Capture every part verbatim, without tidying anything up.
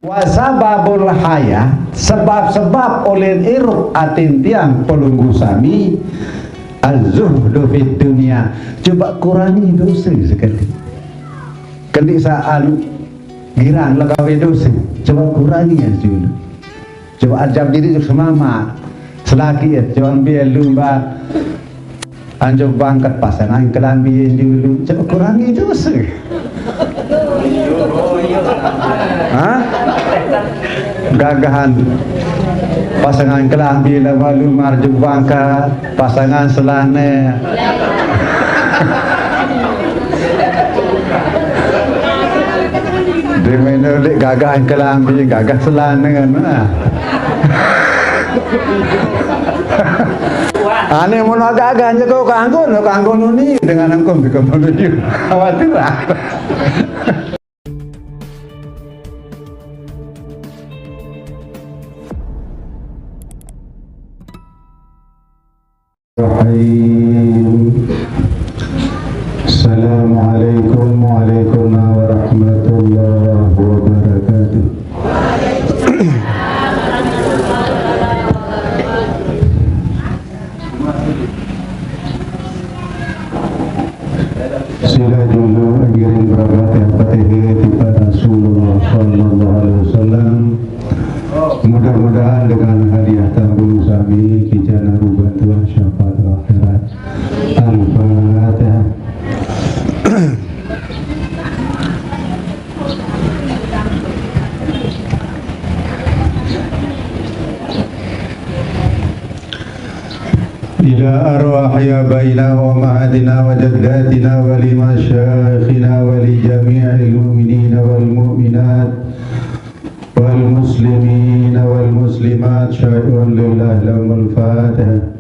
Wa sababul haya, sebab-sebab ulin irup atin tiang pelungguh sami, az-zuhdu fid dunya, coba kurangi dosa sekali. Kendi sa anu girang lagawe dosa, coba kurangi ya dulu. Coba ajab diri semama, selaki ya, coba ambil lumba. Anjuk bangkat pasangan kelambi dulu, coba kurangi dosa. Hah? Gagahan pasangan kelambi lalu marjuk bangkat pasangan selana. Dia main dek gagahan kelambi, gagah selana, nah. Ane mun agak-agak nyeko kanggo, no kanggo nuni dengan engko mbiko menuju. Khawatir ah. Rahim. Assalamualaikum warahmatullahi wabarakatuh. Sila julu ngiring berabati Al-Fatihah tiba Rasulullah sallallahu alaihi wasallam. Mudah-mudahan dengan hadiah tambung sami kijana rubantuan syafaat akhirat. Al-Fatihah. إلى أرواح آبائنا وأمهاتنا وجداتنا ولمشايخنا ولجميع المؤمنين والمؤمنات والمسلمين والمسلمات شيء لله لهم الفاتحة.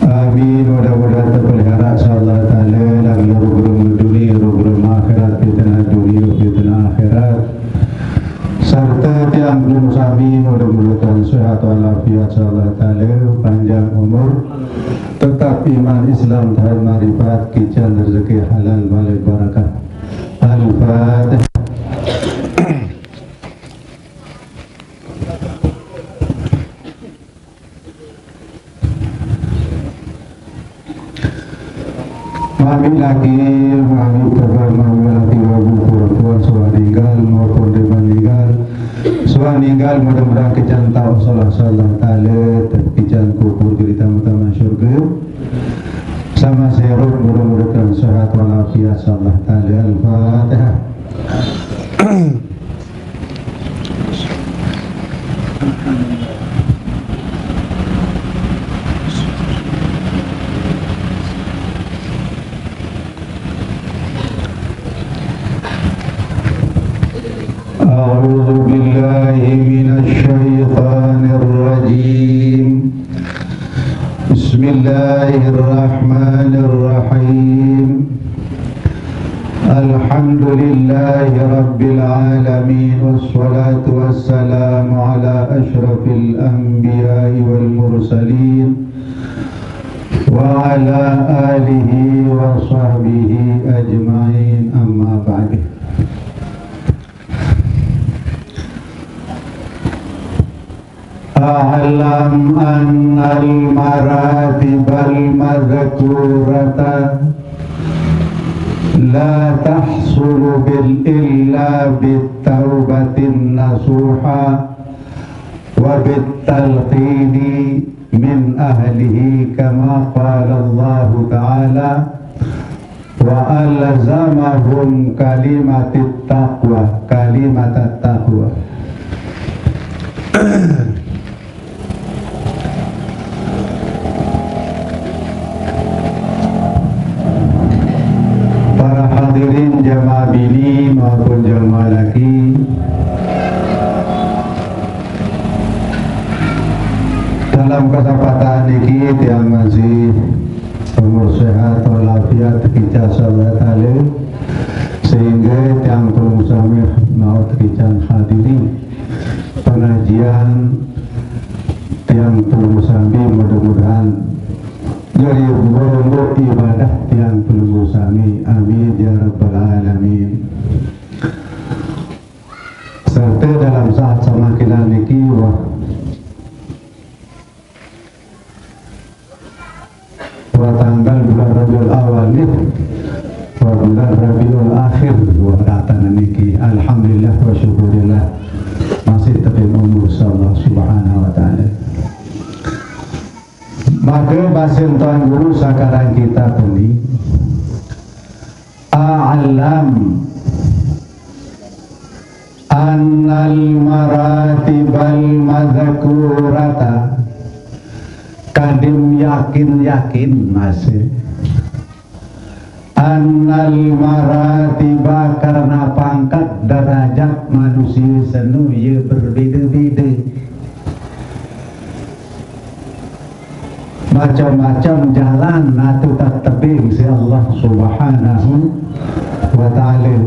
Amin. Mudah-mudahan terpelihara insyaallah taala dalam ruh-ruh dunia, ruh-ruh akhirat, fitnah dunia, fitnah akhirat. Serta tiang belum sami mudah-mudahan sehat walafiat insyaallah taala, panjang umur, tetap iman Islam dan marifat, kican rezeki halal wal barakah. Al-Fatihah. Mami laki, mami tebal, mami laki wabu pura-pura suah ninggal maupun depan ninggal. Suah ninggal mudah-mudahan kican tau salah-salah taala, kican kubur cerita utama syurga. Sama serut mudah-mudahan sehat walafiat insyaallah taala. Al-Fatihah. أعوذ بالله من الشيطان الرجيم. بسم الله الرحمن الرحيم. الحمد لله رب العالمين، والصلاة والسلام على أشرف الأنبياء والمرسلين وعلى آله وصحبه أجمعين، أما بعد. اعلم أن المراتب المذكورة لا تحصل بال-، إلا بالتوبة النصوحة وبالتلقين من أهله، كما قال الله تعالى: وألزمهم كلمة التقوى، كلمة التقوى. Para hadirin jamaah bini maupun jamaah laki, dalam kesempatan niki tiang masih umur sehat walafiat, kican insyaallah taala, sehingga tiang tulung sami mau kican hadiri pengajian tiang tulung sami, mudah-mudahan Jadi, berunduk ibadah tiang pelungguh sami. Amin ya rabbal alamin. Serta dalam saat samakilan niki, wah, wah tanggal bulan Rabiul Awal ni, wah bulan Rabiul Akhir, wah datang niki. Alhamdulillah wa syukurillah. Masih tebih umur, insyaallah subhanahu wa ta'ala. Maka basin Tuan Guru sakarang kita pun ni, a'lam annal maratibal madhkurata, kadim yakin-yakin masih, annal maratiba karena pangkat darajat manusia senu ya berbeda-beda. Macam-macam jalan natu tak tebing si Allah Subhanahu wa Ta'ala.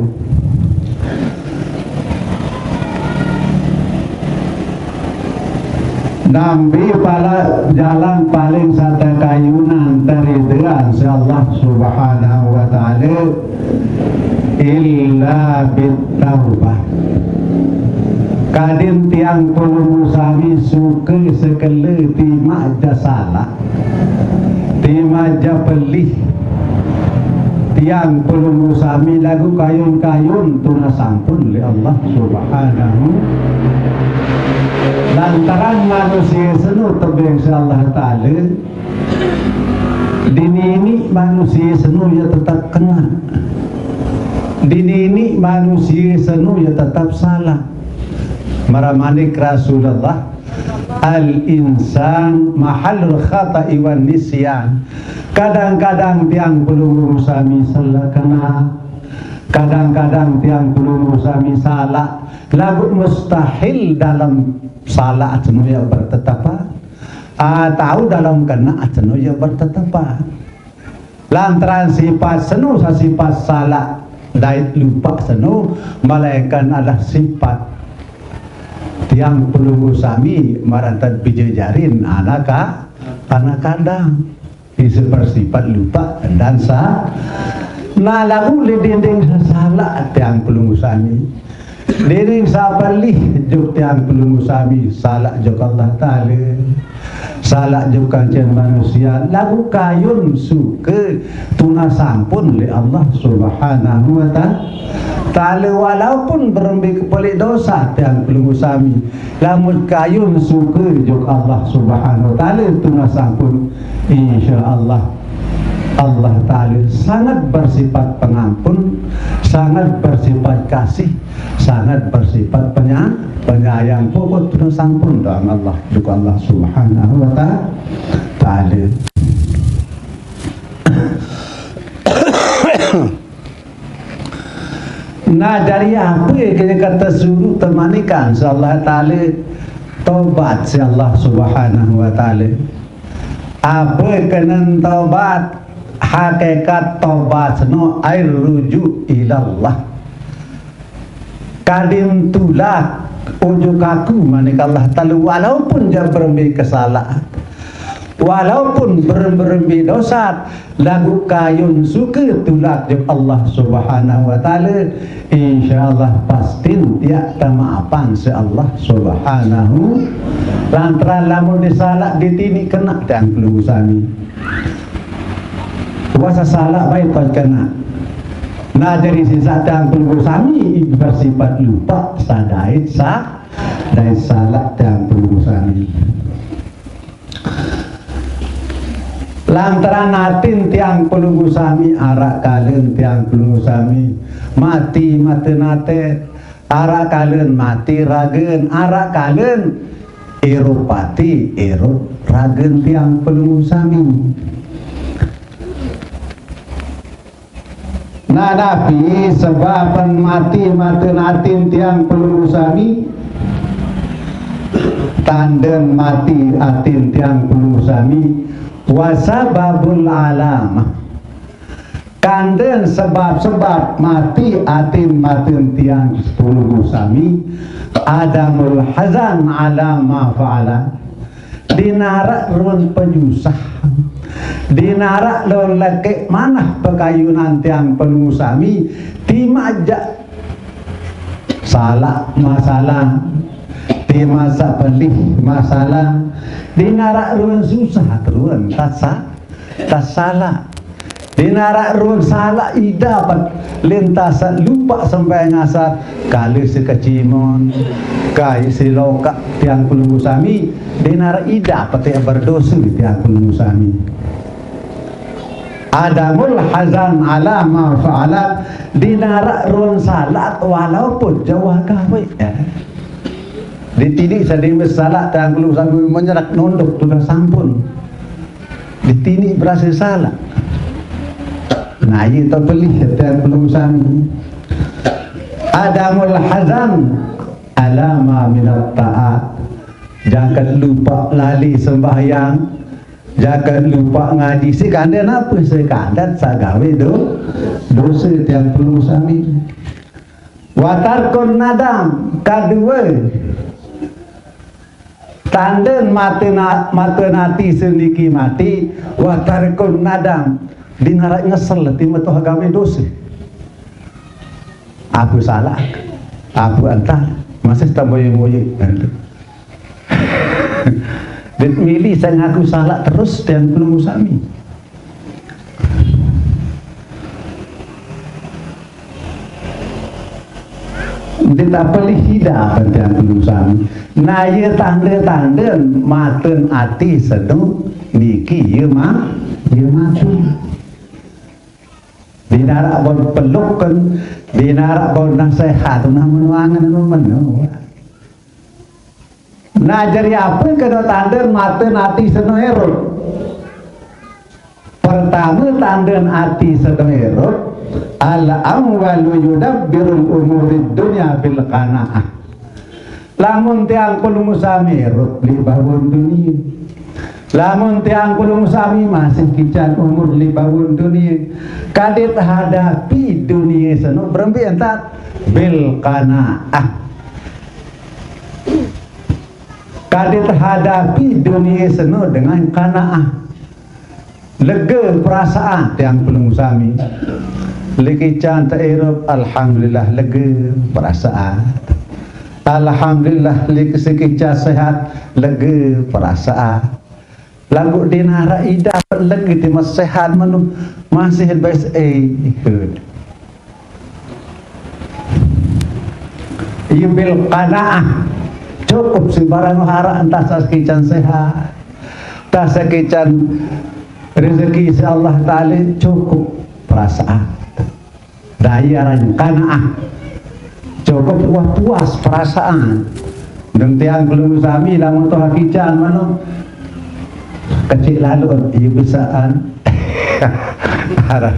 Nambi pala jalan paling sata kayunan teriduan si Allah Subhanahu wa Ta'ala illa bitaubah. Kadin tiang pelungguh sami suka sekele timak ja salah, timak ja pelih. Tiang pelungguh sami lagu kayun-kayun tuna sampun oleh Allah Subhanahu. Lantaran manusia senu tebing si Allah Ta'ala, dini ini manusia senu ya tetap kena. Dini ini manusia senu ya tetap salah. Maramanik Rasulullah, al-insan mahalul khata'i wan nisyan. Kadang-kadang tiang pelungguh sami salah kena. Kadang-kadang tiang pelungguh sami salah. Lagu mustahil dalam salah senu ya bertetapan. Atau dalam kena senu ya bertetapan. Lantaran sifat senu sasifat salah dait lupa senu, melainkan adalah sifat tiang pelungguh sami marantad bijajarin anak ka-, anak kadang. Bisa bersifat lupa dan sa-, nah, lagu di dinding salah tiang pelungguh sami. Dinding sapalih juk tiang pelungguh sami, salah juk Allah Ta'ala. Salah juk kancen manusia, lagu kayun suka tuna sampun oleh Allah Subhanahu wa Ta-, Ta'ala, walaupun berembe kepelih dosa tiang pelungguh sami. Lamun kayun suka juk Allah Subhanahu wa Ta'ala tuna sampun, insya Allah Allah Ta'ala sangat bersifat pengampun, sangat bersifat kasih, sangat bersifat penya-, penyayang. Pokok tuna sampun doa Allah, juk Allah Subhanahu wa Ta-, Ta'ala. Nah, dari apa kena kata suruh temanikan si Allah Ta'ala, tobat si Allah Subhanahu wa Ta'ala. Apa kena tobat? Hakikat tobat seno air rujuk ilallah. Kadim tulak ujuk aku manik Allah Ta'ala, walaupun ja berembe kesalahan. Walaupun berembe-rembe dosa, lagu kayun suka tulak juk Allah Subhanahu wa Ta'ala, insya Allah pastin tiak tamaapan si Allah Subhanahu. Lantaran lamun disalak ditini kena tiang pelungguh sami. Puasa salak baik tuan kena. Nah, jadi sisa tiang pelungguh sami bersifat lupa sadait sa-, dait salak tiang pelungguh sami. Lantaran atin tiang pelungguh sami, arak kalen tiang pelungguh sami, mati mata nate, arak kalen mati ragen, arak kalen irup pati irup ragen tiang pelungguh sami. Nah, napi sebaban mati mata atin tiang pelungguh sami? Tanden mati atin tiang pelungguh sami, wasababul alamah. Kanden sebab-sebab mati atin mata tiang pelungguh sami, adamul hazan ala ma fa'ala. Dinarak run penyusah. Dinarak lun lekek manah pekayunan tiang pelungguh sami, ti majak salak masalah, ti masak pelih masalah, dinarak run susah terun tasa, tasalak. Dinarak run salak ida pat lintas lupa sembahyang asar, kali si kecimun, kai si lokak tiang pelungguh sami, dinarak ida pat berdosa tiang pelungguh sami. Adamul hazan ala ma fa'alat, dinarak run salat walaupun jauh gawe. Ya. Ditini sading salat tiang pelungguh sami menyerak nunduk sudah sampun. Ditini berasa salat. Nah, iya tak pelih tiang pelungguh sami. Adamul hazan ala ma minat taat. Jangan lupa lali sembahyang. Jangan lupa ngaji. Sekandang apa? Sekandang sagawe do, dosa tiang pelungguh sami. Watarkun nadam, kedua. Tanden mata na-, mata nati sendiki mati, watarkun nadam. Dinarak nyesel ti metoh gawe dosa. Aku salah, aku entar, masih tambah moyek. Dit milih saya ngaku salah terus tiang pelungguh sami. Dit pelih ida tiang pelungguh sami. Nah, iya tanda-tanda maten ati sedu niki iya ma-, iya mati. Dinarak bon peluken, dinarak bon nasihat, nah menuangan anu menu. Nah, jadi apa kena tanda mata nati seno Herod? Pertama tanda ati seno Herod, al awwalu yudabbirul umurid dunya bil qanaah. Lamun tiang pelungguh sami Herod beli bawon dunia. Lamun tiang pelungguh sami masih kican umur beli bawon dunia. Kadit hadapi dunia seno berembe entat bil qanaah. Kadit hadapi dunia seno dengan qanaah. Lega perasaan tiang pelungguh sami. Liki can tak irup, alhamdulillah lega perasaan. Alhamdulillah liki sekica sehat, lega perasaan. Lagu dinarak ida lega ti sehat menu masih bes eh. Iya bil qanaah. Cukup sembarang harak entah sakican sehat, entah sakican rezeki si Allah Ta'ala, cukup perasaan. Daya aran qanaah. Cukup wah puas perasaan. Deng tiang pelungguh sami lamun toh hakican mano. Kecil lalu iya besaan. Arah.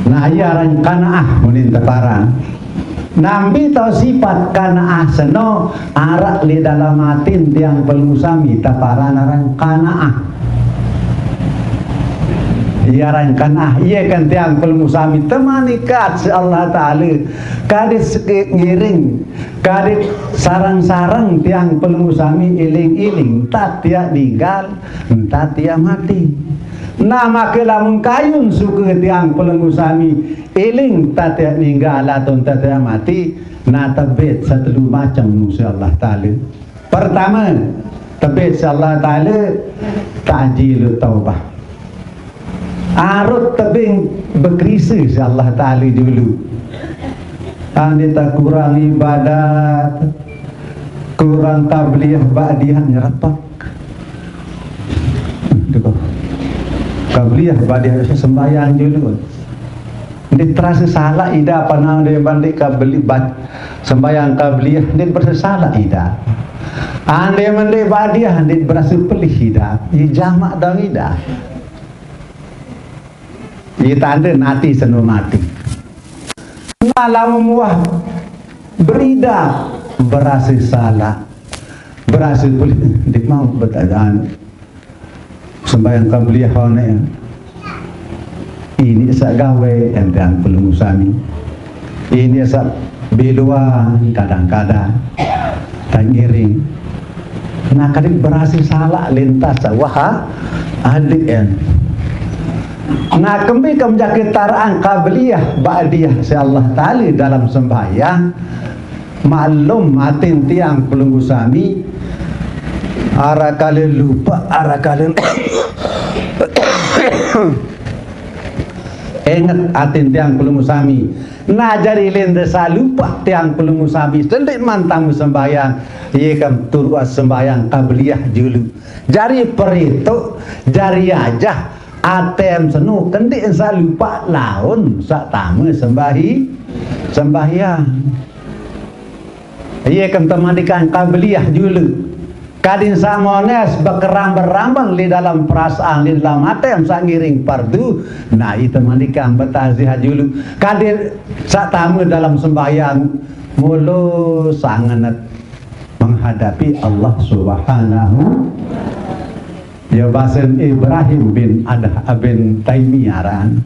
Nah, iya aran qanaah munin teparan. Nampi tau sifat qanaah seno arak li dalam atin tiang pelungguh sami teparan aran qanaah. Iya aran qanaah, iya kan tiang pelungguh sami temanikat si Allah Ta'ala. Kadit seke ngiring, kadit sarang-sarang tiang pelungguh sami iling-iling, entat tia ninggal, entat tia mati. Nah, maka lamun kayun suka tiang pelungguh sami iling entat tia ninggal atau entat tia mati, nah tebit setelu macam nu si Allah Ta'ala. Pertama, tebit si Allah Ta'ala ta'jilu taubah. Arut tebing bekerisa si Allah Ta'ala dulu. Andi tak kurang ibadat, kurang qabliyah ba'diyah nyerepak. Duh. Qabliyah ba'diyah sembahyang dulu. Ndik terasa salah ida panang dia balik qabli bat sembahyang qabliyah ndik berasa salah ida. Ande mende ba'diyah ndik berasa pelih ida. Iya jamak dang ida. Iya tanda nati seno mati. Nah, lamun muah berida berasa salah, berasa pelih, ndik mau betadaan. Sembahyang qabliyah one. Ini sak gawe entang pelungguh sami. Ini sak biluan kadang-kadang. Tangiring. Nah, kadang berhasil salah lintas sawah adik, ya. Nah, kembi kem jaki taraan qabliyah ba'diyah si Allah Ta'ala dalam sembahyang. Maklum atin tiang pelunggu sami, arakala lupa, arakala inget atin tiang pelunggu sami. Nah, jari lenda salupa tiang pelunggu sami, sendik mantamu sembahyang, iya kam turua sembahyang qabliyah julu. Jari perituk, jari ajah, atem senu, kendik salupa laun sak tama sembahi, sembahyang. Iya kan temandikan qabliyah julu. Kadin samones bekerambang-rambang di dalam perasaan, di dalam atem sak ngiring pardu. Nah, itu mandikan betazih julu. Kadin sak tama dalam sembahyang, mulu sangenet menghadapi Allah Subhanahu. Ya, basen Ibrahim bin Adham bin Taimiyah aran.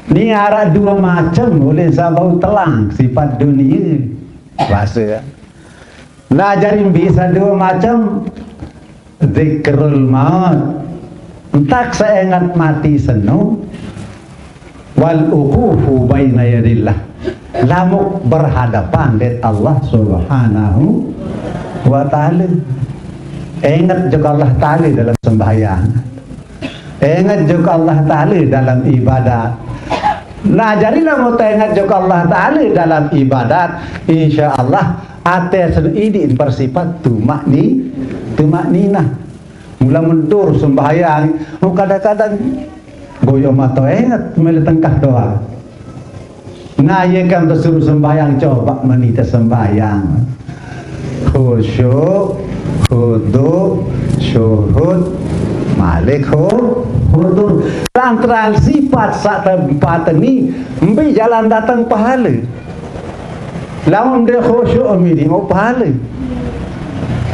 Ni arak dua macam, ulih sabau telang sifat dunia. Bahasa. Nah, jari bisa dua macam. Zikrul maut. Entak seingat mati senu. Wal uqufu baina yadillah. Lamuk berhadapan dek Allah Subhanahu wa Ta'ala. Ingat juga Allah Ta'ala dalam sembahyang. Ingat juga Allah Ta'ala dalam ibadat. Nah, jari lamun ingat juga Allah Ta'ala dalam ibadat, insya Allah atas ini bersifat tumak ni, tumak ninah. Mula mentur sembahyang, oh, kadang-kadang goyo mata ingat mele tengkah doa. Nah, iya kan tersuruh sembahyang, coba menita sembahyang. Khusyuk, khudu, syuhud, malik hu-, hudur. Lantaran sifat sak tempat ni, mbi jalan datang pahala. Lamun dia khusyuk, mbi dia pahala.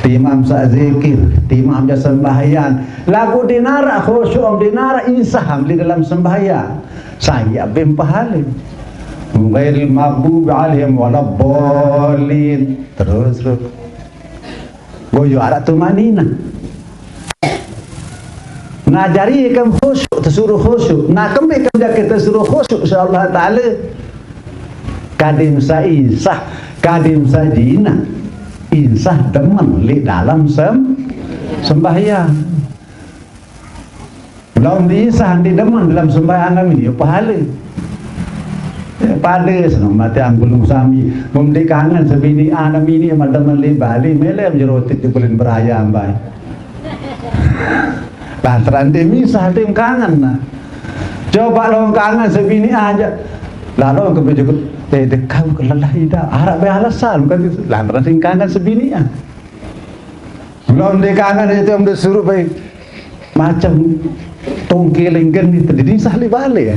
Timam sak zikir, timam ja sembahyang. Lagu dinarak khusyuk, dinarak insah di dalam sembahyang. Saya bin pahala. Ghairil maghdubi alaihim waladdallin. Terus, terus. Goyo arak tumaninah. Nah, jari kan khusyuk, tersuruh khusyuk. Nah, kembi kan jaki tersuruh khusyuk, insya Allah Ta'ala. Kadim sa insah, kadim sa jina. Insah demen li dalam sem-, sembahyang. Laun diisah di demen dalam sembahyang kami, ya pahala. Ya, pada senang mati anggulung sami, membeli kangen sebini anak ini sama demen li Bali, melem jerotik di kulin berayam, bai. Lantaran dia misah, dia kangen, nah. Coba laun kangen sebini aja. Lalu ke bejukut, eh, dia kau ke lelah ida. Harap beralasan, kan? Lantaran dia kangen sebini, ah. Laun dia kangen itu yang disuruh, bai. Macam tungkiling geni tadi disah li balik, ya.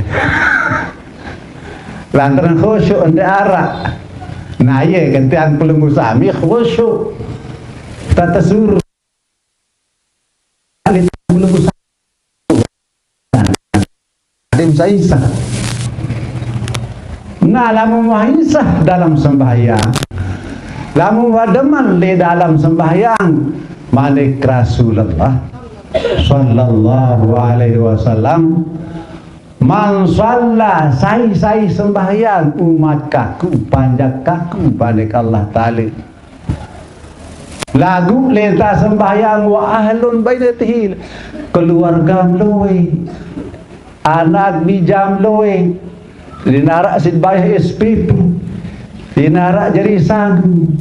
Lantaran khusyuk ende arak. Nah, iya, gentian pelunggu sami khusyuk. Tata suruh. Pelunggu sami. Adim saisa. Nah, lamun wah insah dalam sembahyang, lamun wah demen di dalam sembahyang, manik Rasulullah sallallahu alaihi wasallam, "Man shalla," sai-sai sembahyang umat kaku, panjak kaku, manik Allah Ta'ala. Lagu lenta sembahyang wa ahlun bainatihi, keluarga meluai, anak bijam luai, dinarak sid bayah S P P, dinarak jari sangu.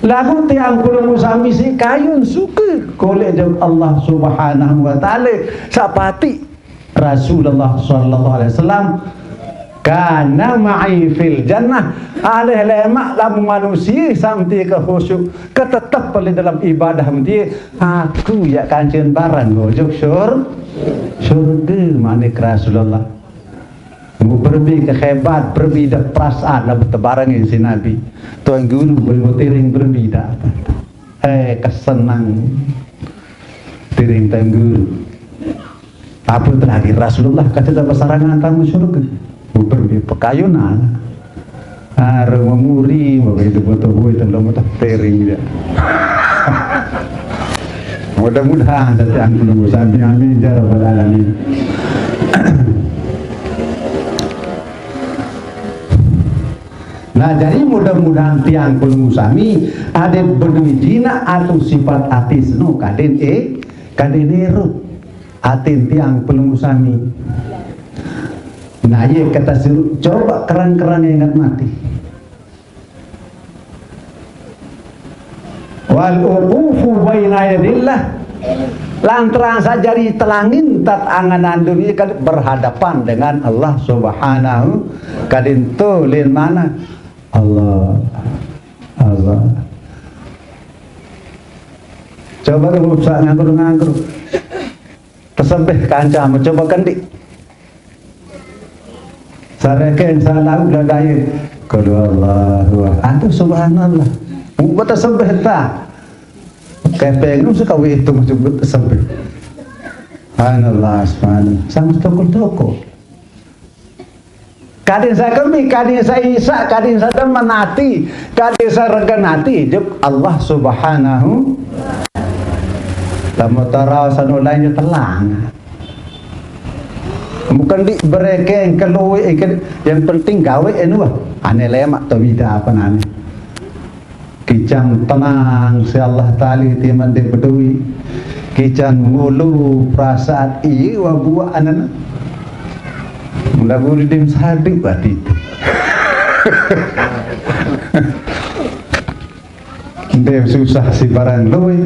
Lagu tiang pulung sami si kayun suka kolek jauh Allah Subhanahu wa Ta'ala, sapati Rasulullah sallallahu alaihi wasallam, "Kana ma'i fil jannah." Alih lemak lamun manusia sampai ke khusyuk, ke tetap paling dalam ibadah dia, aku ya kancen barang ngojok syur-, syurga, manik Rasulullah. Mu berbi ke hebat, berbi dah perasaan dah bertebarang si Nabi. Tuan Guru berbi tiring berbi dah. Eh, kesenang tiring Tuan Guru. Apa terakhir Rasulullah kata dah bersarangan tamu syurga. Mu berbi pekayunan. Ah, rumah muri, mau itu foto itu belum tak tiring dia. Mudah-mudahan dadi angkul sami, amin ya rabbal alamin. Nah, jadi mudah-mudahan tiang pelungguh sami aden bedoe jinak atau sifat ati seno kaden e, kaden ero atin tiang pelungguh sami. Nah, ye kata sirup coba kerang-kerang ingat mati. Wal uqufu baina yadillah. Lantaran sajari telangin tat anganan dunia kan berhadapan dengan Allah Subhanahu kadin tu lin mana? Allah. Allah. Coba lu sa nganggur-nganggur. Tesebeh kanca, coba kendi. Sareken salau gagaye. Kudu Allahu Akbar. Antu subhanallah. Muka tesebeh ta. Kepeng nu sekawe itu sebut tesebeh. Subhanallah, subhanallah. Sama toko-toko. Kadin sa kemi, kadin sa isak, kadin sa demen ati, kadin sa regen ati, juk Allah Subhanahu. Lamun tara sanu lain je telang. Bukan di berekeng keluwe, yang penting gawe enu. Ane lemak to mida apa nane. Kicang tenang si Allah Taala timan de bedoe. Kicang ngulu perasaan iye wa buah anana. Mula bulu dim sadu ati itu. Ndem susah si barang luwe,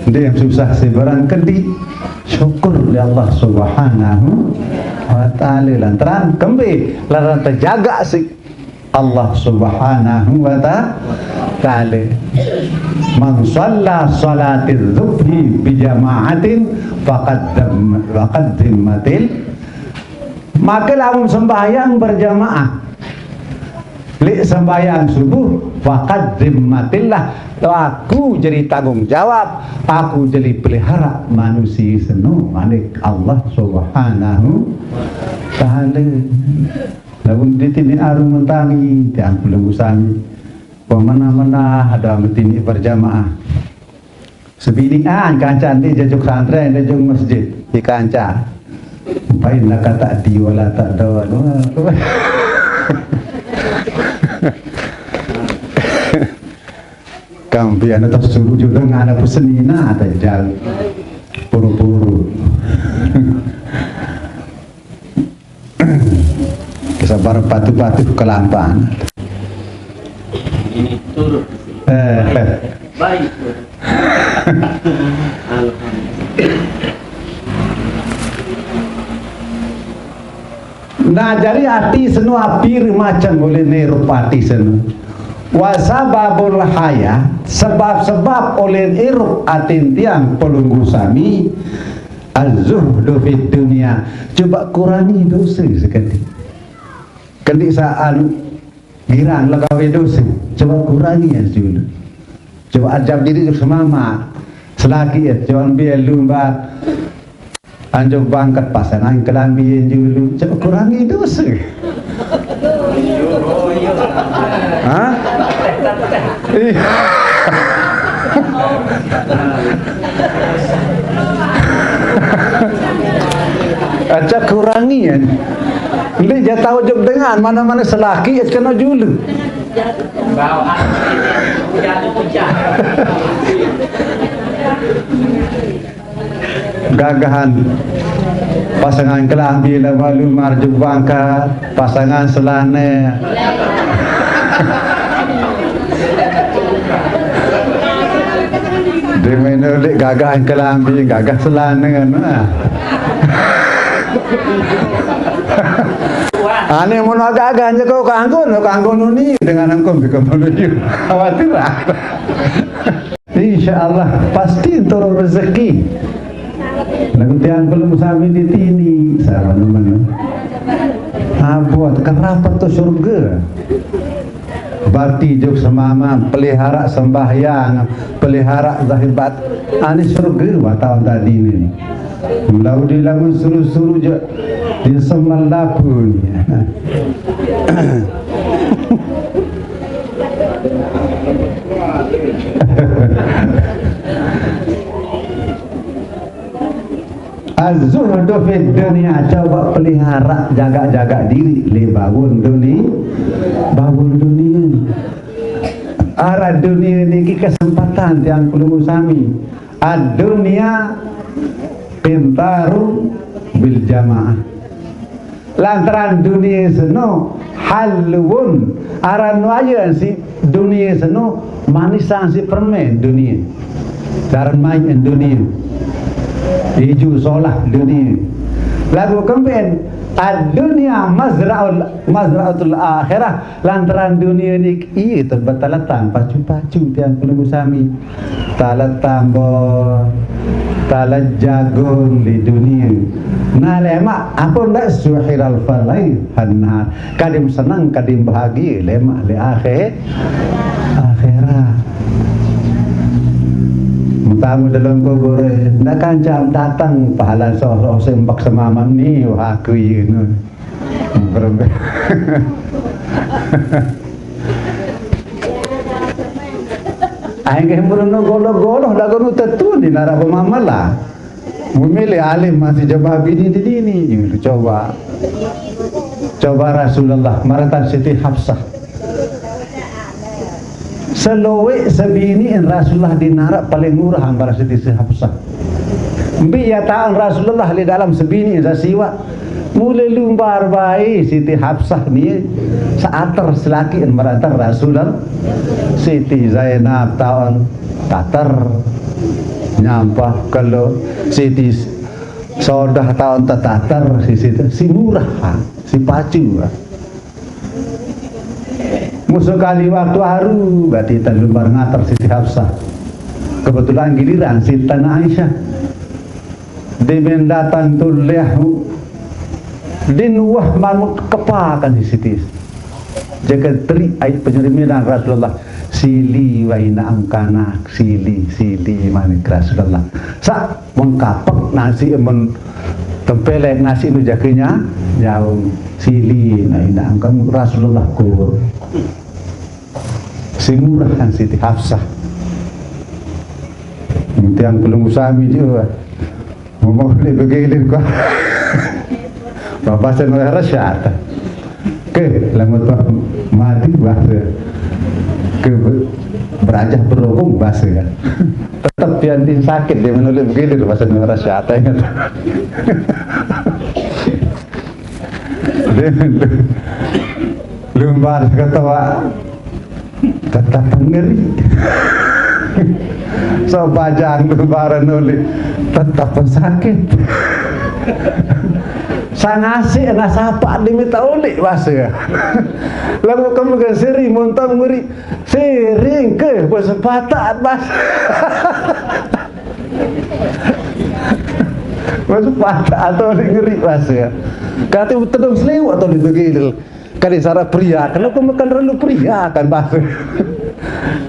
ndem susah si barang kedi. Syukur li Allah Subhanahu wa Taala lantaran kembe, lantaran terjaga si Allah Subhanahu wa ta-, Taala. Man shalla shalatiz subhi bi jama'atin faqad dam-, faqad dhimmatil. Maka lamun sembahyang berjamaah, lik sembahyang subuh, faqad dhimmatillah. Aku jadi tanggung jawab, aku jadi pelihara manusia seno manik Allah Subhanahu Taala. Lamun ditini aru mentani, tiang pelungguh sami. Pemena-mena ada mentini berjamaah. Sebinian kanca di jajuk santren, jajuk masjid, di kanca. Pain nak kata di wala tak ada. Kampian atau suruh juga ngana pesenina ada jauh. Puru-puru. Sabar patuh-patuh kelampan. Ini turun. Eh, eh. Baik. Alhamdulillah. Nah, jadi ati seno apir macam boleh nirup ati seno. Wasababul haya, sebab-sebab oleh irup atin tiang pelungguh sami, az-zuhdu fid dunya. Coba kurangi dosa sekali. Kendi sa anu girang lagawe dosa. Coba kurangi ya dulu. Coba ajab diri tu semama. Selagi ya, coba ambil lumba. Anjuk bangkat pasangan kelambi yang dulu. Coba kurangi dosa. Hah? Iya. Aja kurangi ya. Ini dia tahu jok dengan mana-mana selaki ya kena julu. Gagahan pasangan kelambi lalu marjuk bangkat pasangan selane. Dia main ulik gagahan kelambi, gagah selane, nah. Ane mun gagah je kau kanggo, kanggo nuni dengan engkau bika menuju. Khawatir lah. Insya Allah pasti turun rezeki. Lagu tiang belum sami di tini, sama teman. Abot kenapa tuh surga? Bakti juk semama, pelihara sembahyang, pelihara zahibat. Ani surga wa tahun tadi ini. Lau di lamun suruh-suruh je di semelapun. Az-zuhdu fid dunya, coba pelihara, jaga-jaga diri, le bawon dunia, bawon dunia. Aran dunia niki kesempatan tiang pelungguh sami. Ad-dunya qintarun bil jamaah. Lantaran dunia seno halwun, aran waya si dunia seno manisan si permen dunia. Daran main dunia. Iju solah dunia. Lagu kempen, ad-dunya mazra'ul, mazra'atul akhirah. Lantaran dunia ni, iya, tu betaletang pacu-pacu tiang pelungguh sami. Taletang bo, talet jagung di dunia. Nah, lemak, apa ndak suhiral falai hanhar. Kadim senang, kadim bahagia, lemak le akhir, akhirat. Mutamu dalam kubur, ndak kancam datang pahala soh-soh sembak semaman ni, wah, aku iya, nu. Berbe-, aing ke murno golo-golo, lagu nu tetu di nara pemamala. Memilih alim masih jawab ini di dini. Coba. Coba Rasulullah, maratan Siti Hafsah. Seluwih sebini Rasulullah di nara paling murah ambara Siti Hafsah. Mbi ya taun Rasulullah di dalam sebini sasiwa. Mula lumbar bae Siti Hafsah ni saater selaki maratan Rasulullah. Siti Zainab taun tater nyampah kelo, Siti Saudah taun tetater, si, si, si murah, si pacu. Musuh kali waktu haru, berarti tan lumbar ngater Siti Hafsah. Kebetulan giliran Siti Aisyah. Demen datang tu lehu. Din wah mamut kepakan si Siti. Jaga teri ai penyeriminan Rasulullah. Sili wa ina angkanak, sili, sili manik Rasulullah. Sa mengkapek nasi men tempelek nasi nu jakenya jauh. Sili na ina angkan Rasulullah kubur. Sing murah kan Siti Hafsah. Tiang pelungguh sami juga. Mau boleh begilir kok. Bapak saya merasa syata. Ke, lama tuh mati bahasa. Ke be-, berajah berhubung bahasa ya. Tetap yang sakit dia menulis begilir bahasa merasa syata ingat. Lumbar ketawa tetap ngeri. So bajang lumbar nuli tetap sakit. Sangasih nasapa diminta uli bahasa. Lalu kamu ke seri muntang ngeri. Sering ke bersepakat bahasa. Bersepakat atau ngeri bahasa. Kata tedung seliwak atau di begini. Kali sara pria, kalau aku makan terlalu pria kan bahasa.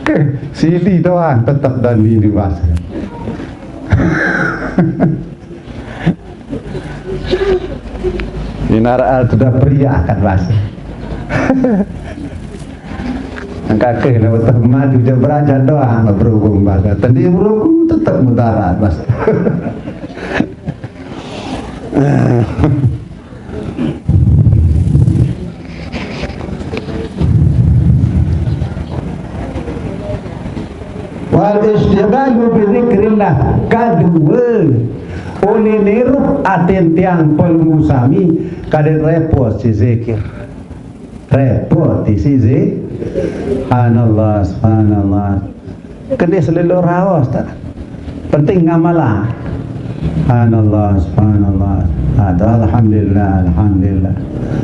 Ke sini doang tetap dan ini bahasa. Ini nara sudah pria kan bahasa. Angka ke na betul madu je beraja doang berhubung bahasa. Tadi berhubung tetap mudarat bahasa. Wal isytighalu bi dzikrillah. Kadua, ulih nirup atin tiang pelungguh sami, kadin repot si zikir. Repot si zikir. Subhanallah, subhanallah. Kedis lelo raos tak. Penting ngamalan. Subhanallah, subhanallah. Ada alhamdulillah, alhamdulillah.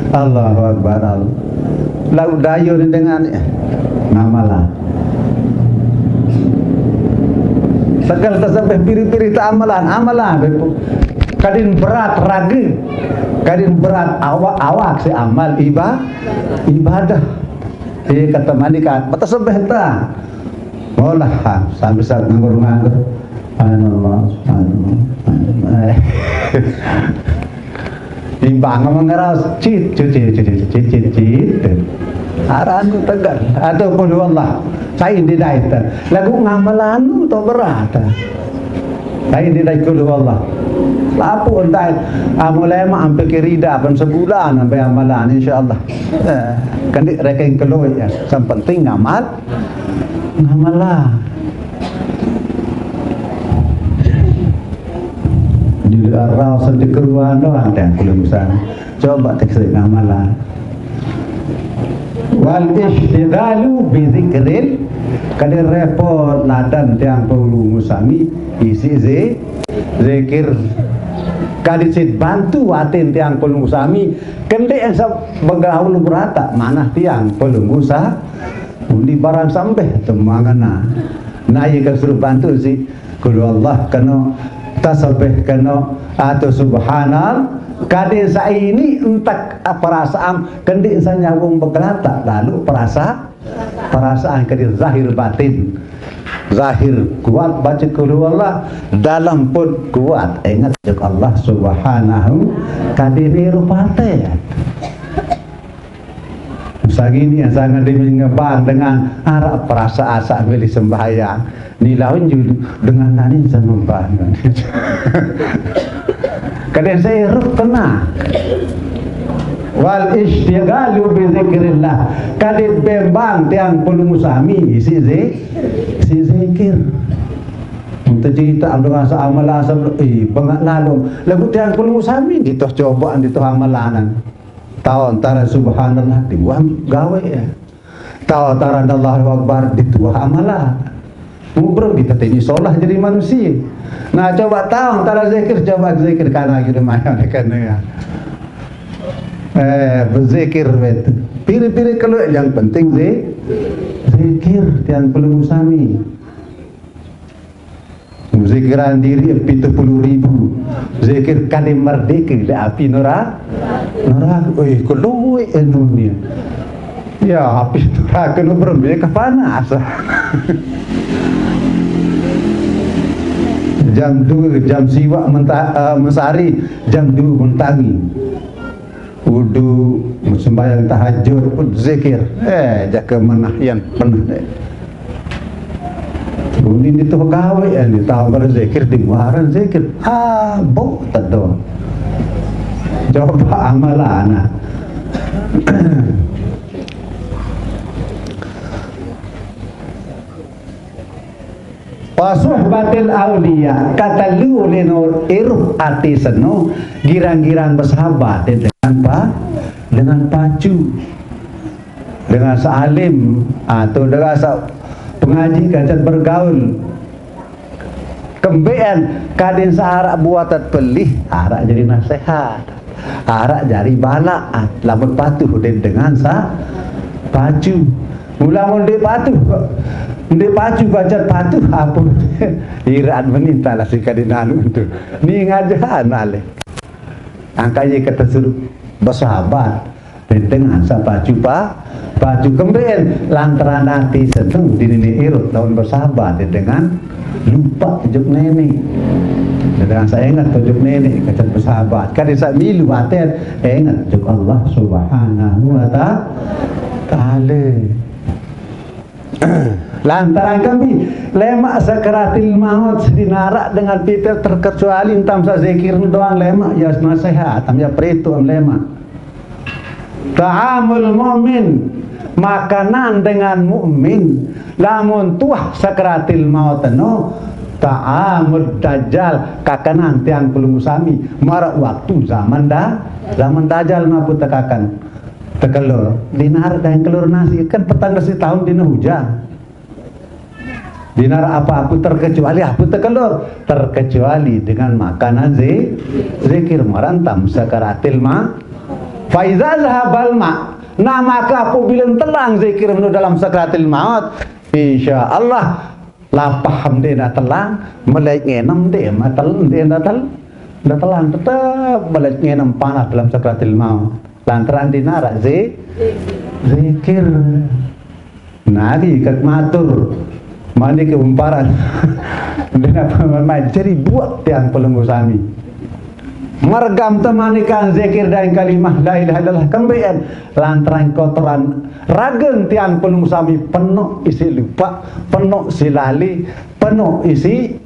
Allahu Akbar, Allah. Lalu dayun dengan ngamalan. Segala tasbih piri-piri tak amalan, amalan. Kadin berat raga, kadin berat awak, awak si amal iba-, ibadah. Iya kata mandi kan, betasbih tak. Molah, ha, sampai saat nganggur-nganggur. Subhanallah, subhanallah, subhanallah. Timbang ngomong ngeras, cit, cit, cit, cit, cit, cit, cit. Aran tu tegar. Atau qul huwallah. Saya di daita. Lagu ngamalan tu berat. Saya di daita qul huwallah. Lapuq entan, ah, mulai mah ampe ke rida, pen sebulan ampe amalan, insyaallah. Eh, kan ndeq rekeng kelueq, ya. Yang penting ngamal, ngamalan. Di luar raos sekeruan doang, tiang pelungguh sami. Coba tek sering ngamalan. Wal isytighalu bi dzikril, kade repot ladan tiang pelungguh sami isiq ze-, zikir. Kade siq bantu aten tiang pelungguh sami, kendeq saq begaul berataq manah tiang pelungguh sa-, undi barang sambeh temangena. Nah, ie kan suruh bantu siq Qul huwallah keno, tasbih keno, atau subhanal, kade saq ini entek perasaan, kendeq saq nyawung begelataq lalo perasa-, perasaan kade zahir batin. Zahir kuat bace Qul huwallah, dalem pun kuat inget ojok Allah Subhanahu, kade nirup ate. Sangini sanget demi ngebang dengan araq perasaan saq milih sembahyang. Ni laun ju dengan nani sembahyang. Kadang saya rup kena. Wal isytighalu bi dzikrillah. Kadang bembang tiang pelungguh sami isiq zi-, isiq zikir. Untuk cerita dengan saq amalan sebelum, eh, bengaq lalung. Laguq tiang pelungguh sami ditoh cobaan, ditoh amalanan. Tao antare subhanallah, dituah gawe, ya. Tao antare Allahu Akbar, dituah amalan. Mubrem diteteni solah jadi manusie. Nah, coba tao antare zikir, coba zikir kana gitu, maya kene, ya. Eh, berzikir betu. Pire-pire kelueq, yang penting zi-, zikir tiang pelungguh sami. Zikiran diriq pitu puluh ribu. Zikir kade merdeke leq api nera-, nerake. Oi, kelueq enun ie. Ya, api nerake no berembe kepanas. Jam due, jam siwaq menta-, eh, mesari, jam due mentangi. Wudu, sembahyang tahajud, zikir. Eh, jake menah yan peneh deh. Unin dituh gawe, yan ditambah zikir, dimuaran zikir. Ah, bok tedo. Coba amalana. Wa suhbatil auliya, katelu ulin irup ati seno, girang-girang besahabat dengan pa-, dengan pacu, dengan saq alim, atau dengan saq pengaji kance bergaul. Kembeqan kadin saq araq buat pelih, araq jari nasehat. Araq jari balak, ah, lamun patuh de-, dengan saq pacu. Mula mun ndeq patuh, ndeq pacu kance patuh, ape? Iraq meni talah siq kadin anu ento. Ni ngajar alih. Angkaq ie kete suruh besahabat dengan saq pacu pa-, pacu kembeqan lantaran ati seneng di nini irup lamun besahabat dengan lupaq ojok neneq. Dengan saq enget ojok neneq, kance besahabat. Kade saq milu aten enget ojok Allah Subhanahu wa ta-, Taala. Lantaran kembe? Lemaq sakaratil maut, sedin araq dengan pite terkecuali entam saq zikir doang lemaq, ya nasehat, am ya perito am lemaq. Ta'amul mu'min, makanan dengan mukmin. Lamun tuah sakaratil maut eno, ta'amud dajjal, kakanan tiang pelungguh sami, maraq waktu zaman da-, zaman dajjal napu tekakan. Tekelor, dinaraq dayang kelor nasi, kan petang dase taun dine ujan. Dinaraq ape-ape terkecuali ape tekelor, terkecuali dengan makanan zi-, zikir, maraq entam sakaratil ma-, fa iza zahabal ma, nah, maka apabile telang zikir menu dalam sakaratil maut, insyaallah lapah ndeq endah telang, melait ngenem ndeq endah tel-, ndeq endah tel-, endah telang, tetep melait ngenem panas dalam sakaratil maut. Lantaran dinaraq zi-, zikir. Nari ket matur. Manike umparan. Ndeq napa-napa jari buat tiang pelungguh sami. Mergam temanikan zikir dan kalimah la ilaha illallah kembeqan. Lantaran kotoran ragen tiang pelungguh sami penoq isiq lupaq, penoq isiq lali, penoq isiq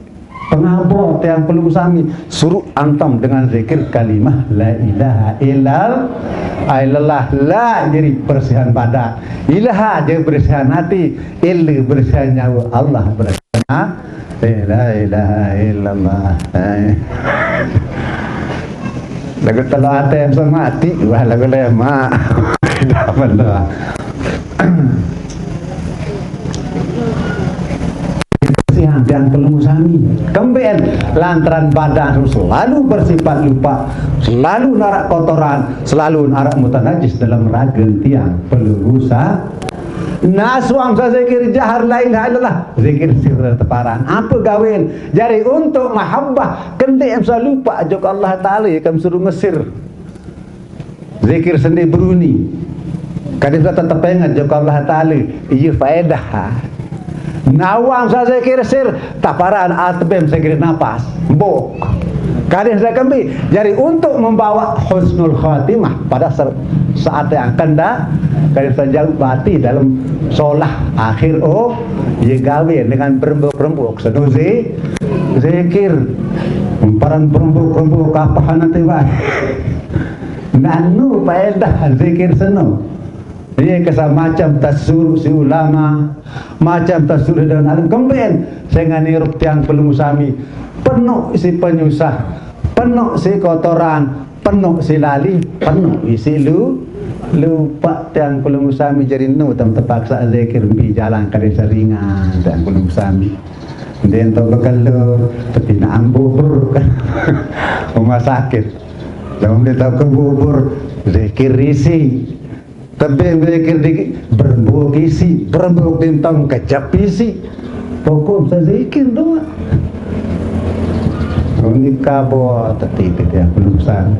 pengabot. Tiang pelungguh sami, suruh antum dengan zikir kalimah la ilaha illallah. La jadi bersihan badan, ilaha jadi bersihan hati, illa bersihan nyawa, Allah bersihan hati. La ilaha illallah. Eh. Lagu telo ate yang semati, wah, lagu lemak. Tidak benar. Siang tiang pelungguh sami. Kemben lantaran badan selalu bersifat lupa, selalu narak kotoran, selalu narak mutanajis dalam ragen tiang pelungguh sa-, nah, suang sa zikir jahar la ilaha illallah, zikir sir teparan. Apa gawen? Jari untuk mahabbah, kendik sa lupa jok Allah Taala, ya, kam suruh ngesir. Zikir seni beruni. Kadin sa tetep inget jok Allah Taala, iya faedah. Nawang sa zikir sir, taparan atbem zikir napas. Mbok. Kadin sa kembi, jari untuk membawa husnul khatimah pada ser-, saat yang akan da-, kadin sa jauh bati dalam solah akhir, oh, ye gawe dengan berembuk-rembuk. Seduzi, zikir. Paran berembuk-rembuk, apa hana tiba. Nanu paedah zikir seno. Iya, kesa macam tasur si ulama, macam tasur dan alim kemben, sehingga nirup tiang pelungguh sami, penuh isi penyusah, penuh isi kotoran, penuh isi lali, penuh isi lu-, lupa tiang pelungguh sami, jadi nu tam terpaksa zikir mbi jalan kali seringan tiang pelungguh sami. Dia untuk bekelur, tapi nak ambur rumah sakit. Lamun dia tahu ke bubur, zikir isi. Tebing zikir di berembuk isi, berembuk dintong kejap isi. Pokok bisa zikir doa. Ini kabo tetipi dia belum san.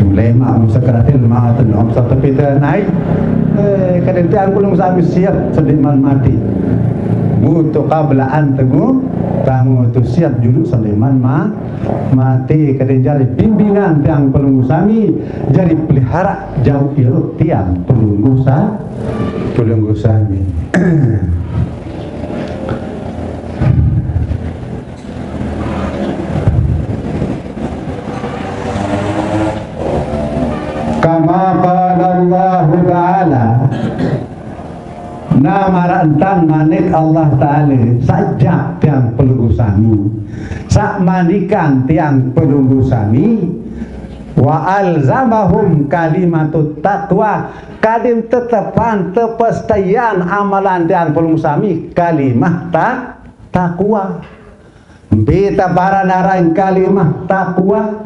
Mulai mak masa keratin mau tu nom satu pita naik. Eh, kadang tiang belum sami siap sediman mati. Mutu qabla an temu, tamu tu siap dulu sediman ma-, mati. Kadin jari pimpinan tiang pelungguh sami, jari pelihara jauh iruk tiang pelungguh sa-, pelungguh sami. Kama qala Allahu Ta'ala, nama rantang manik Allah Ta'ala, sajak tiang pelungguh sami, sak manikan tiang pelungguh sami, wa alzamahum kalimatut taqwa, kadin tetepan tepestaian amalan tiang pelungguh sami kalimah ta-, taqwa. Mbi tapara naran kalimah taqwa?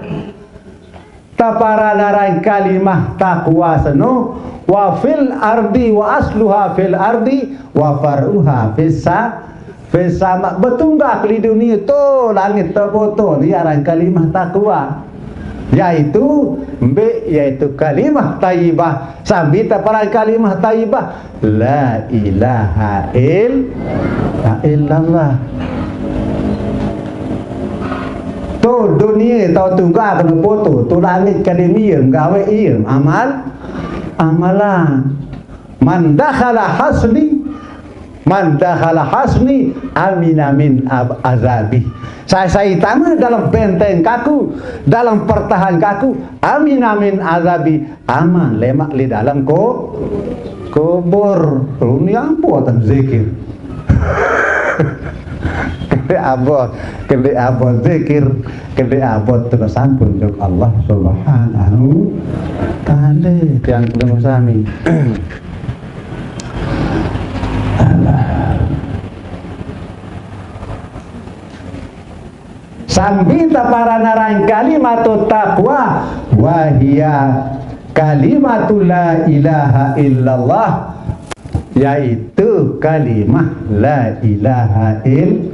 Tapara naran kalimah taqwa seno, wa fil ardi, wa asluha fil ardi, wa faruha fis sa-, fis sama. Betunggak li dunia tu, langit tu, boto, ni aran kalimah taqwa. Yaitu, mbi, yaitu kalimah taibah. Sambi tapara kalimah taibah. La ilaha il-, illallah. Tu dunia tau tunggal kena foto, tu langit kadin iem, gawe iem, amal, amalan. Man dakhala hasni, man dakhala hasni, amina min ab-, azabi. Saya, saya tama dalam benteng kaku, dalam pertahan kaku, amina min azabi. Aman lemak li dalam ko-, kubur. Runi ampo tan zikir. Kende abot, kende abot zikir, kende abot terus sampun jok Allah Subhanahu Ta'ala. Tiang kende sami. Alah. Sambi tapara naran kalimatut taqwa, wa hiya kalimatu la ilaha illallah, yaitu kalimah la ilaha il-,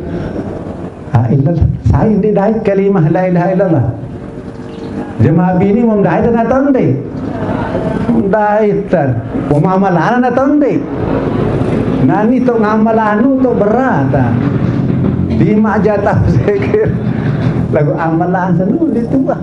ha illallah. Sai ndi dait kalimah la ilaha illallah? Jemaah bini mau mendaitan atau ndi? Mendaitan. Mau mamalanan atau ndi? Nani tu ngamalanu tu berat, ah. Di mak jatah zikir. Lagu amalan senu di tuah.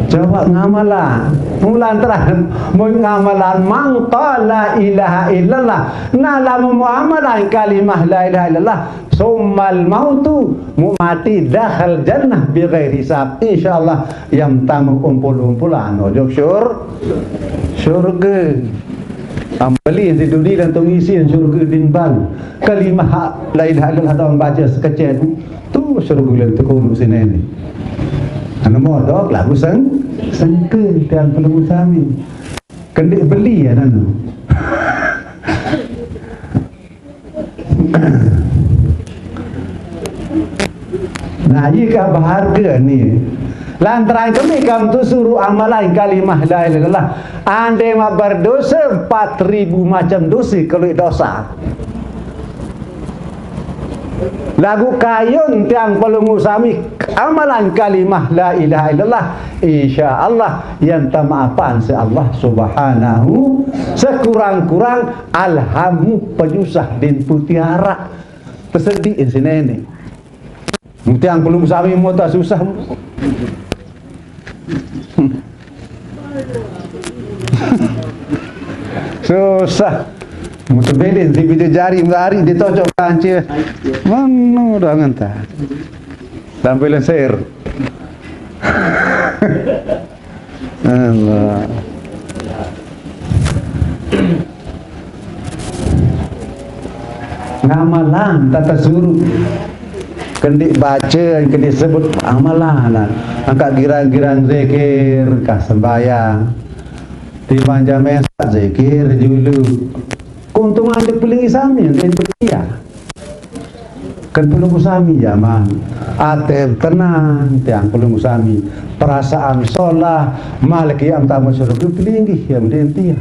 Coba ngamalan. Mulan terang. Mun ngamalan mangta la ilaha illallah. Nah, lamun muamalan kalimah la ilaha illallah. Summal mautu. Mu mati dakhal jannah bi ghairi hisab. Insyaallah, yang tamu umpul-umpulan. Ojok syur. Syurga. Ambali di dunia dan tungisi syurga din bal. Kalimah la ilaha illallah dalam baca sekecil. Tu syurga lan tu kuno sini ni. Anu modok lagu seng, sengke tiang pelemu sami. Kendik beli ya nanu. Nah, iya kah berharga ni. Lantaran kami kam tu suruh amalan kalimah la ilaha illallah. Andai mak berdosa empat ribu macam dosa kalau dosa. Lagu kayun tiang pelunggu sami amalan kalimah la ilaha illallah. Insya Allah yang tamaafan si Allah subhanahu sekurang-kurang alhamu penyusah din putiara. Tersedih si nenek. Tiang pelunggu sami mau tak susah. Susah. Mutu bedin si biji jari mari ditocok kancil. Mana udah ngentah. Sampai lenser. Allah. Ngamalan tata suruh. Kendik baca, kendik sebut amalan. Angkat girang-girang zikir, kah sembahyang. Timbang jamesa zikir dulu. Keuntungan di pelingi sami, yang dia. Kan pelunggu sami jaman. Ate tenang, tiang pelunggu sami. Perasaan solah, malik yang tamu suruh pelingi yang dia.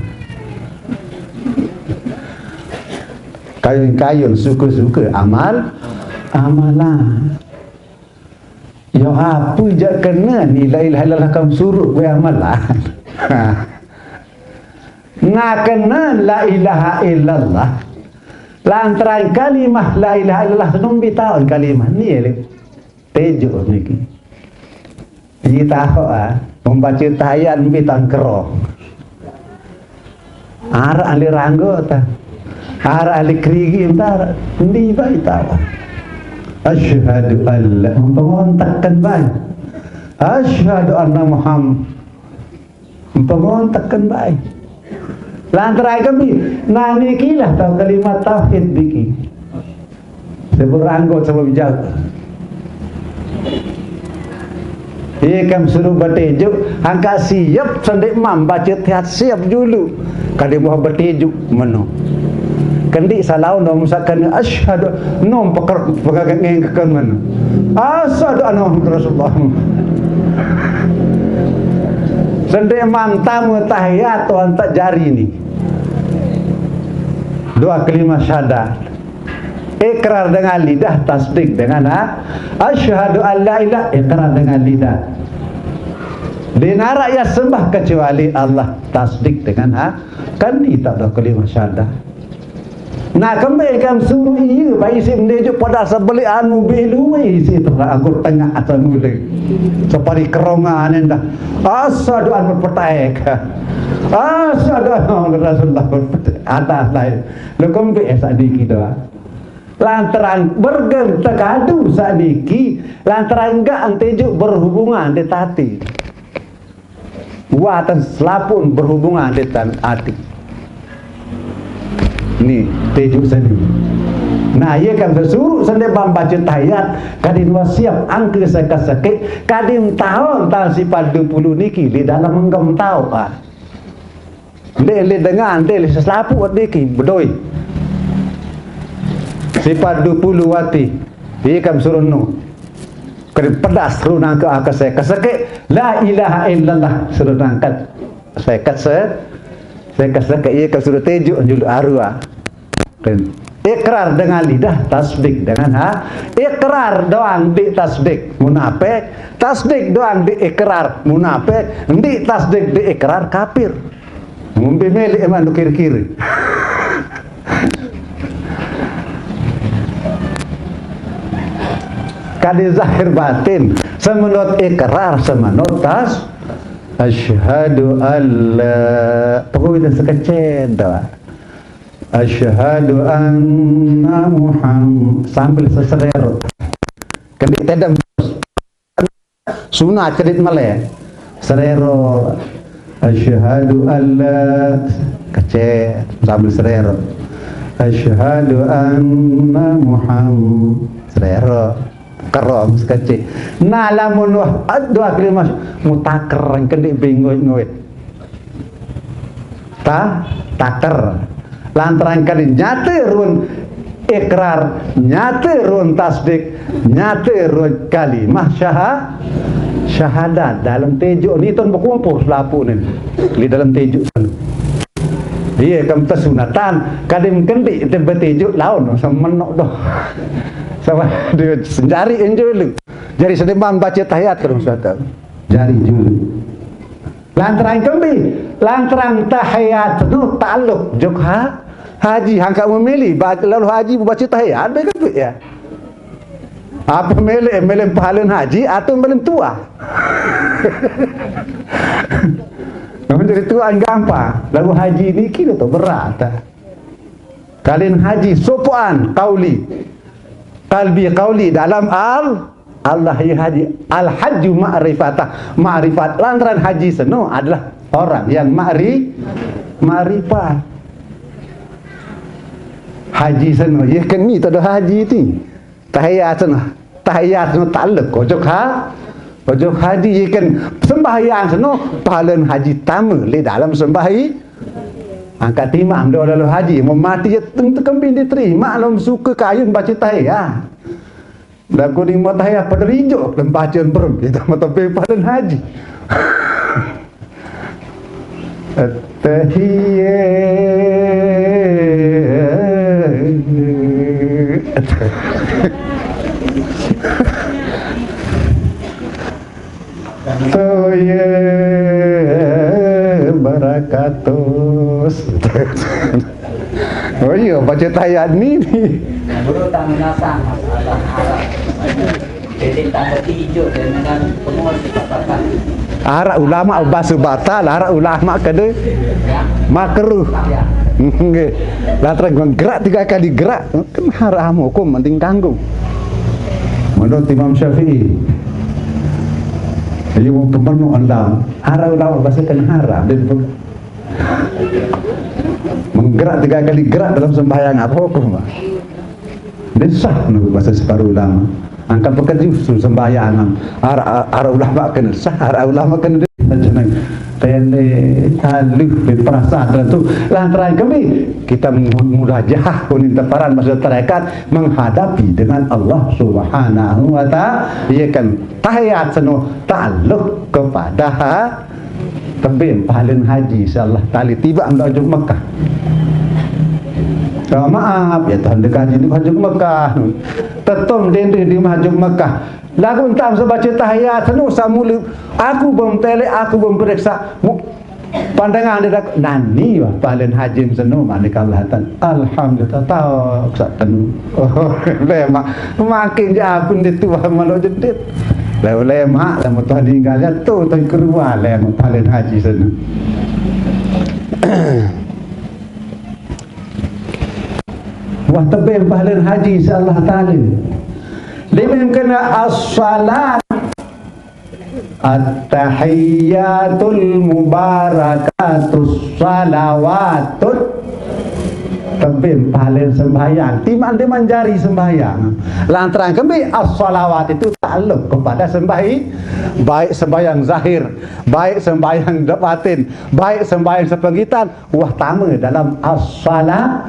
Kayun-kayun suka-suka amal, amalan. Yo apa jak kena ni la ilaha illallah kam suruh gue amalan. Ngakena la ilaha illallah. Lantaran kalimah la ilaha illallah numbi taun kalimah ni le. Tejo niki. Ji tahu ah, membaca tahiyat numbi tangkero. Ara ahli ranggo ta. Ara ahli kerigi entara. Ndi bai tahu. Asyhadu an la, mempengontakkan bai. Asyhadu anna Muhammad. Pengontakan bai. Lantaran kami, nani kilah tahu kalimat tauhid diki. Sebut ranggo sebab jaga. Iya kam suruh batejuk, angkat siap sendik mam baca tiat siap dulu. Kadi buah batejuk menu. Kendi salau nom sakana asyhadu nom peker pegaga ngengkekan menu. Asyhadu anna Muhammad Rasulullah. Sendik mantamu tahiyat Tuhan tak jari ni. Dua kelima syahadat. Ikrar dengan lidah, tasdik dengan ha. Asyhadu an la ilaha, ikrar dengan lidah. Dinarak ya sembah kecuali Allah, tasdik dengan ha. Kan di tak ada kelima syahadat. Nah, kembali kan suruh iya, baik isi mendejuk pada sebeli anu bilu isi terang anggur tengah atau mulai. Separi kerongan dah. Asyhadu an berpetai. Asyhadu an Rasulullah berpetai. Atas lain. Lo kembali sadiki doa. Lantaran bergen tegadu sadiki. Lantaran enggak antejuk berhubungan di tati. Watan selapun berhubungan di tan ati. Ni, tejuk seni. Nah, iya kan sesuruh sende bam baca tahiyat, kadin wasiap angka seka-seke, kadin taon tan sifat dua puluh niki di dalam menggem tau ah. Ndek le dengar, ndek le seselapu deki bedoi. Sifat dua puluh wati. Iya kan suruh nu. Kena pedas suruh nangka aka seka-seke. La ilaha illallah suruh nangkat. Seka-se-, seka-seke iya kan suruh tejuk julu arwah. Ikrar dengan lidah, tasdik dengan ha. Ikrar doang di tasdik, munafik. Tasdik doang di ikrar, munafik. Di tasdik di ikrar, kafir. Ngumbi milik emang kiri-kiri. Kadi zahir batin, semenut ikrar, semenut tas-, Asyhadu alla. Pokoknya sekecen tu. Asyhadu anna Muhammad. Sambil seserero. Kedit tedem. Sunat kedit male. Serero. Asyhadu alla. Kecen. Sambil serero. Asyhadu anna Muhammad. Serero. Kero sekecen. Nah, lamun wah, dua kalimat mutaker, kedit bingung-bingung. Ta, taker. Lantaran kali nyate run ikrar, nyate run tasdik, nyate run kalimah syaha-, syahadat. Dalam tejuk ni tun berkumpul selapuh ni. Di dalam tejuk. Iya, kam tesunatan, kadim kendi te betejuk laun, semenok doh. Sama dia senjari enjoy lu. Jadi seniman baca tahiyat kalau sudah tahu. Jari julu. Lantaran kembi, lantaran tahiyat tu takluk jok ha-, haji, hangka memilih ba-, lalu haji baca tahiyat, baik apa ya? Apa milih, milih pahalun haji atau milih tua? Namun jadi tua gampang. Lalu haji ni kira tu berat, ah. Kalin haji sopoan qauli. Qalbi qauli dalam al-, Allah ya haji. Al-hajju ma'rifatah. Ma'rifat. Lantaran haji seno adalah orang yang ma'ri-, ma'rifat. Haji seno. Ya keni tu ada haji ti. Tahiyat seno. Tahiyat seno takluk. Ojok ha-, ojok haji ya kan sembahyang seno pahalun haji tama le dalam sembahyang. Angkat timam do lalu haji. Mau mati ya tentu kembing diterima. Lalu suka kayun baca tahiyat. Lagu ni mau tahiyat pada rinjuk. Lalu baca berem. Kita mau tapi pahalun haji. At-tahiyat. Toye barakatus. Oh iya, baca tahiyat ni. Dulu tak menasang masalah Arab. Jadi tambah hijau dengan penguat dikatakan. Arab ulama bahasa batal, Arab ulama kada makruh. Nggih. Lantaran gerak tiga kali gerak, kan haram hukum mending tanggung. Menurut Imam Syafi'i, dia mau pemenu endam, Arab ulama bahasa kan haram. Dia pun menggerak tiga kali gerak dalam sembahyang apa hukum, Pak? Dia sah menurut bahasa separuh ulama. Angkat pekerja sembahyang. Arab, Arab ulama kena sah, Arab ulama kena dia. Jangan pendek, halus, perasaan tertentu. Lantaran kami, kita murah jahah kuning teparan masa tarekat menghadapi dengan Allah Subhanahu wa Ta'ala. Ia kan tahiyat seno takluk kepada ha-, tebing pahalun haji, insyaallah tali tiba anda juk Mekah. Ah, maaf, ya Tuhan, dekaji ni juk Mekah. Tetum dendeh di mah juk Mekah. Lagu entam sebaca tahiyat, senu samula. Aku bom telek, aku bom periksa. Mu-, pandangan dia dak, nani wah pahalun haji senu, mani kalahatan. Alhamdulillah, tau sak tenu. Oh, lemak. Makin ja pun dia tua malu jedit. Lalu lemak, lama Tuhan tinggal ya, tu, tu keruar lemak pahalun haji senu. Wah tebing pahalun haji, insyaallah taala. Limim kena as-salat. At-tahiyyatul mubarakatus salawatut. Tebing pahalun sembahyang. Timan dia manjari sembahyang. Lantaran kembi as-salawat itu takluk kepada sembahyang. Baik sembahyang zahir, baik sembahyang batin, baik sembahyang sepenggitan, wah tama dalam as-sala-,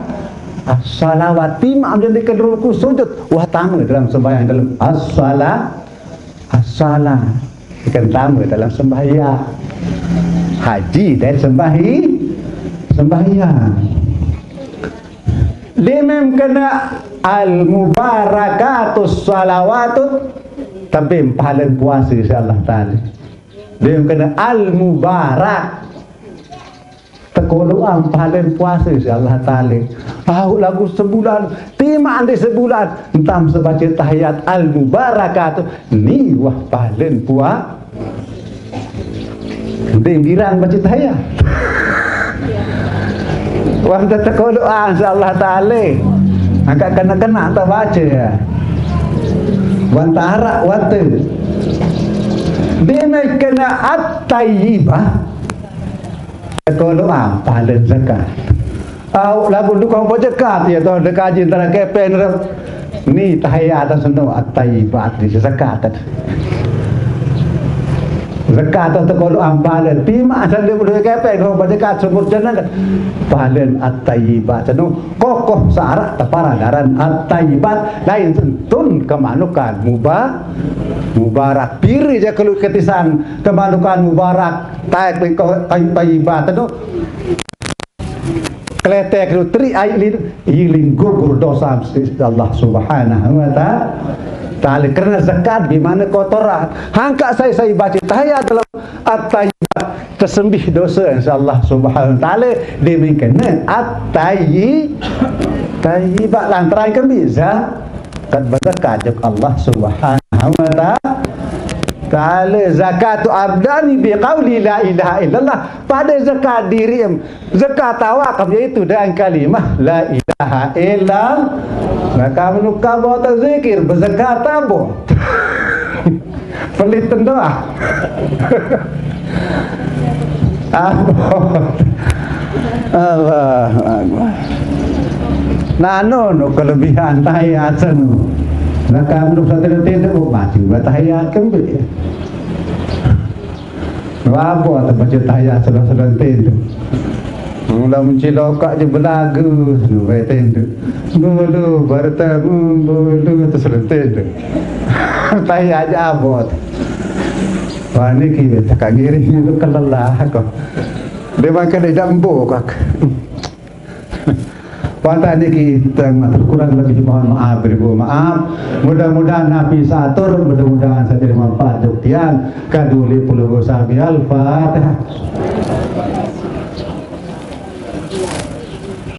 as-salawat. Timan dia dikenal ruku sujud, wah tama dalam sembahyang dalam as-sala-, as-sala. Ikan tama dalam sembahyang. Haji dan sembahi-, sembahyang. Limim kena al-mubarakatus salawatut. Tapi pahalun puasa, insyaallah taala. Limim kena al-mubarak. Tekoluan pahalun puasa, insyaallah taala. Tahu lagu sebulan, timan di sebulan, entam sebaca tahiyat al-mubarakatuh, ni wah pahalun pua-, Ding girang baca tahiyat. Wan teko doa, insyaallah taala. Angkat kena-kena tak baca ya. Wan tarak wate. Dina kena at-tayyibah. Teko doa pahala zakat. Au lagu dukung baca zakat ya toh dekaji antara kepeng. Ni tahiyat atas no at-tayyibat di zakat. Zakat tu kalau ampalan pima asal dia boleh kepeng kalau baca zakat sumur jenang kan. Palan at-tayyibat tu kokoh syarat tepara daran at-tayyibat lain sentun kemanukan muba mubarak piri je kalau ketisan kemanukan mubarak tai tayyibat tu. Keletek tu teri ai lin iling gugur dosa Allah Subhanahu wa taala. Taala kerana zakat di mana kotoran. Hangka saya saya baca tahiyat dalam at-tayyibat tersembih dosa insyaallah Subhanahu wa taala demikian at-tayyi tayyibat lantaran kami zakat berzakat juk Allah Subhanahu wa taala. Taala zakatu abdani biqauli la ilaha illallah pada zakat diri Zakat tawakaf iaitu dengan kalimah la ilaha illallah. Maka menukar bawa zikir berzakat tabung. Pelit tendoa. Abot. Allahu Akbar. Nano no kelebihan tahiyat senu. Maka menukar satu tidak maju tahiyat kembali. Labo atau baca tahiyat sedang-sedang tindu. Mula mencilokak je belagu, nubai tindu. Bulu bertemu bulu tu sedang tindu. Tahiyat je abot. Wah ni kira cakap ngiring ni tu kelelah aku. Dia makan dia jambu kak. Patah niki tang kurang lebih mohon maaf beribu maaf. Mudah-mudahan napi satur, mudah-mudahan saya terima manfaat juktian. Kaduli puluh sabi al-fatihah.